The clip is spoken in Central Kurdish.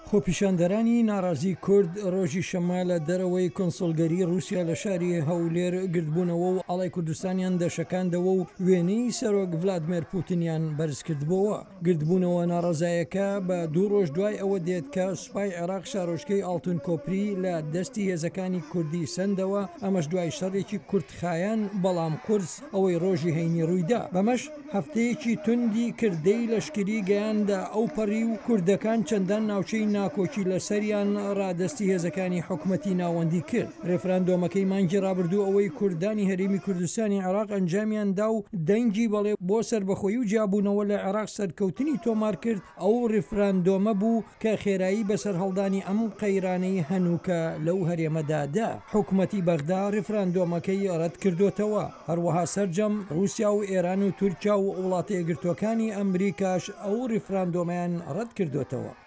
خۆپیشاندەرانی ناڕازی کورد ڕۆژی شەممە لە دەرەوەی کونسوڵگەری ڕووسیا لە شاری هەولێر گردبوونەوە و ئاڵای کوردستانیان دەشەکاندەوە و وێنەی سەرۆک ڤلادمێر پوتنیان بەرزکردبۆوە. گردبوونەوە ناڕەزایەکە بە دوو ڕۆژ دوای ئەوە دێت کە سوپای عێراق شارۆچکەی ئاڵتون کۆپری لە دەستی هێزەکانی کوردی سەندەوە، ئەمەش دوای شەڕێکی کورتخایەن بەڵام قورس ئەوەی ڕۆژی هەینی ڕوویدا. بەمەش هەفتەیەکی توندی کردەی لەشکری گەیاندە ئەوپەڕی و کوردەکان چەندان ناوچەی ناکۆکی لەسەریان ڕادەستی هێزەکانی حکومەتی ناوەندی کرد. ڕێفراندۆمەکەی مانگی ڕابردوو ئەوەی کوردانی هەرێمی کوردستانی عێراق ئەنجامیان دا و دەنگی بەڵێ بۆ سەربەخۆیی و جیابوونەوە لە عێراق سەرکەوتنی تۆمار کرد، ئەو ڕیفراندۆمە بوو کە خێرایی بە سەرهەڵدانی ئەم قەیرانەی هەنووکە لەو هەرێمەدا دا. حکومەتی بەغدا ڕیفراندۆمەکەی ڕەتکردۆتەوە، هەروەها سەرجەم ڕووسیا و ئێران و تورکیا و وڵاتە یەکگرتووەکانی ئەمریکاش ئەو ڕیفراندۆمەیان ڕەتکردۆتەوە.